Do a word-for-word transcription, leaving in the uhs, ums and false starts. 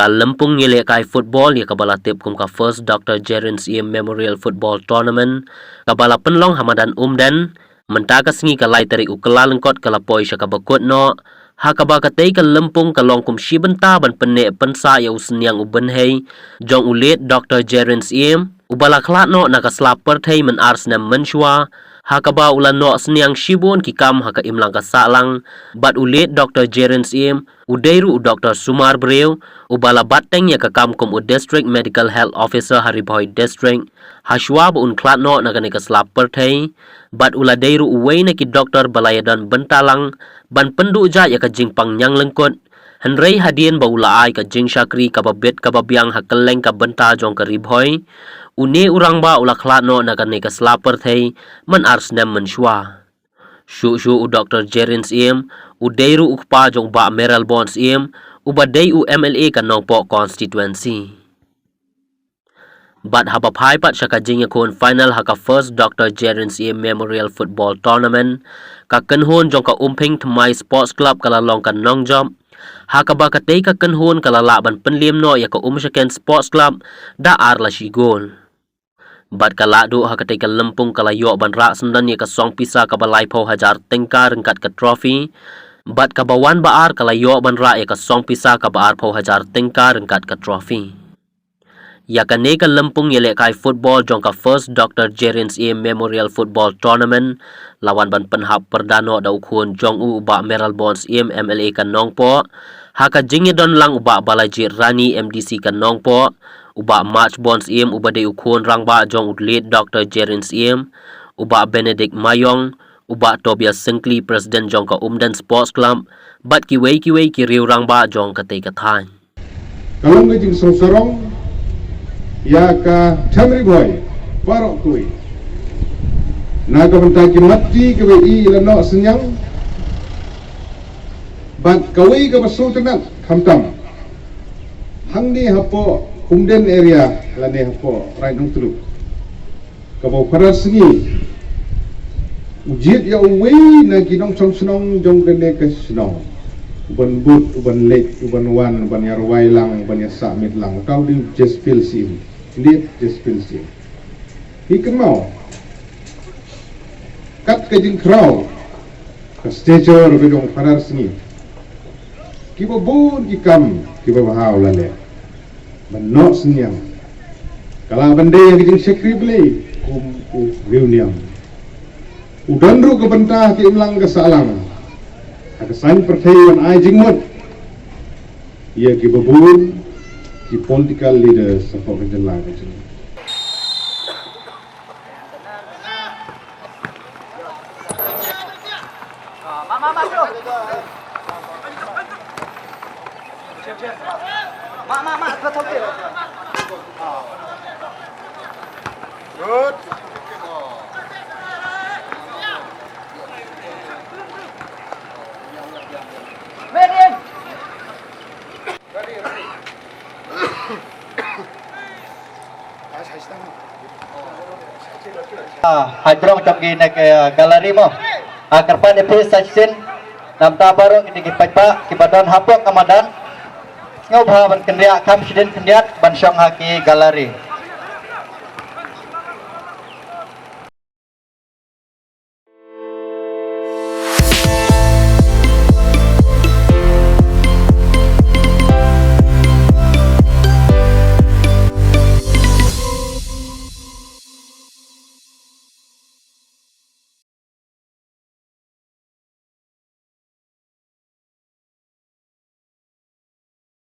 Ka lympung ïalehkai football ïa kaba la tip kum ka First Doctor Jerin Syiem Memorial Football Tournament, kaba la pynlong ha madan Umden, mynta ka sngi ka lai tarik u Kyllalyngkot ka la poi sha kaba kut noh, ha kaba katei ka lympung ka long kum shi bynta ban pynneh pynsah ïa u synñiang u bynhei jong u late Doctor Jerin Syiem, uba la khlad noh na ka sla pyrthei myn ar snem mynshuwa, ha kaba u la noh synñiang shibun ki kam ha ka imlang ka sahlang, bad u late Doctor Jerin Syiem u dei ruh u doktor sumar briew, uba la bat teng ïa ka kam kum u District Medical Health Officer ha Ri Bhoi District, ha shuwa ba un khlad noh na kane ka sla pyrthei, bad u la dei ruh uwei na ki doktor ba la ïadon bynta lang ban pynduh jait ïa ka jingpang ñianglyngkut. Hynrei hadien ba u la ai ka jingshakri kaba bit kaba biang ha kylleng ka bynta jong ka Ri Bhoi, une u rangbah u la khlad noh na kane ka sla pyrthei myn ar snem mynshuwa. Shuh shuh u Doctor Jerin Syiem u dei ruh u kpa jong u Bah Mayralborn Syiem, uba dei u M L A ka Nongpoh constituency. Bad haba phai pat sha ka jingïakhun final ha ka First Doctor Jerin Syiem Memorial Football Tournament, ka kynhun jong ka Umphing Thymmai Sports Club ka la long ka nongjop, ha kaba katei ka kynhun ka la lah ban pynliem noh ïa ka Umshaken Sports Club da ar la shi gol. Bad ka lahduh ha katei ka lympung ka la ïoh ban rah syndon ïa ka song pisa kaba laiphew hajar tyngka ryngkat ka trophy. Bad kaba wan ba ar ka la ïoh ban rah ïa ka song pisa kaba arphew hajar tyngka ryngkat ka trophy. Ïa kane ka lympung ïalehkai football jong ka First Doctor Jerin Syiem Memorial Football Tournament la wan ban pynhap pyrda noh da u khun jong u, u Bah Mayralborn Syiem M L A ka Nongpoh, ha ka jingïadon lang u Bah Balajied Rani M D C ka Nongpoh, u Bah Marchborn Syiem uba dei u khun rangbah jong u late Doctor Jerin Syiem, u Bah Benedict Mayong, u Bah Tobias Syngkli, President jong ka Umden Sports Club, bad kiwei kiwei ki riew rangbah jong katei ka thaiñ. Ka long ka jingsngewsarong ïa ka Them Ri Bhoi baroh kawei, na ka bynta ki mat ki kawei i la noh synñiang, bad kawei kaba sngewtynnat khamtam, hangne hapoh Umden area lane hapoh Raid Nongtluh, kaba u Phadar Sngi u jied ïa uwei na ki nongshong shnong jong kane ka shnong, u ban bud, u ban leit, u ban wan, u ban ïarwai lang, u ban ïasah miet lang. Uta u dei u Jespil Syiem, late Jespil Syiem. Ngi kynmaw kat ka jingkhraw, ka stature ka jong u Phadar Sngi, kiba bun ki kam kiba bha u la leh ban noh synñiang. Ka lah ban dei ka jingshakri Blei kum u riewniam. U don ruh ka bynta ha ka imlang ka sahlang ha ka saiñ pyrthei ban ai jingmut ïa kiba bun ki political leaders hapoh ka jylla ka jong ngi. Good. Ah, hajrong jong ki ne ke gallery mo. Ah, kyrpad ïa phi sa shisien, namar baroh kine ki paidbah kiba don hapoh ka madan, sngewbha ban kynriah kham shadien khyndiat ban shong ha ki gallery.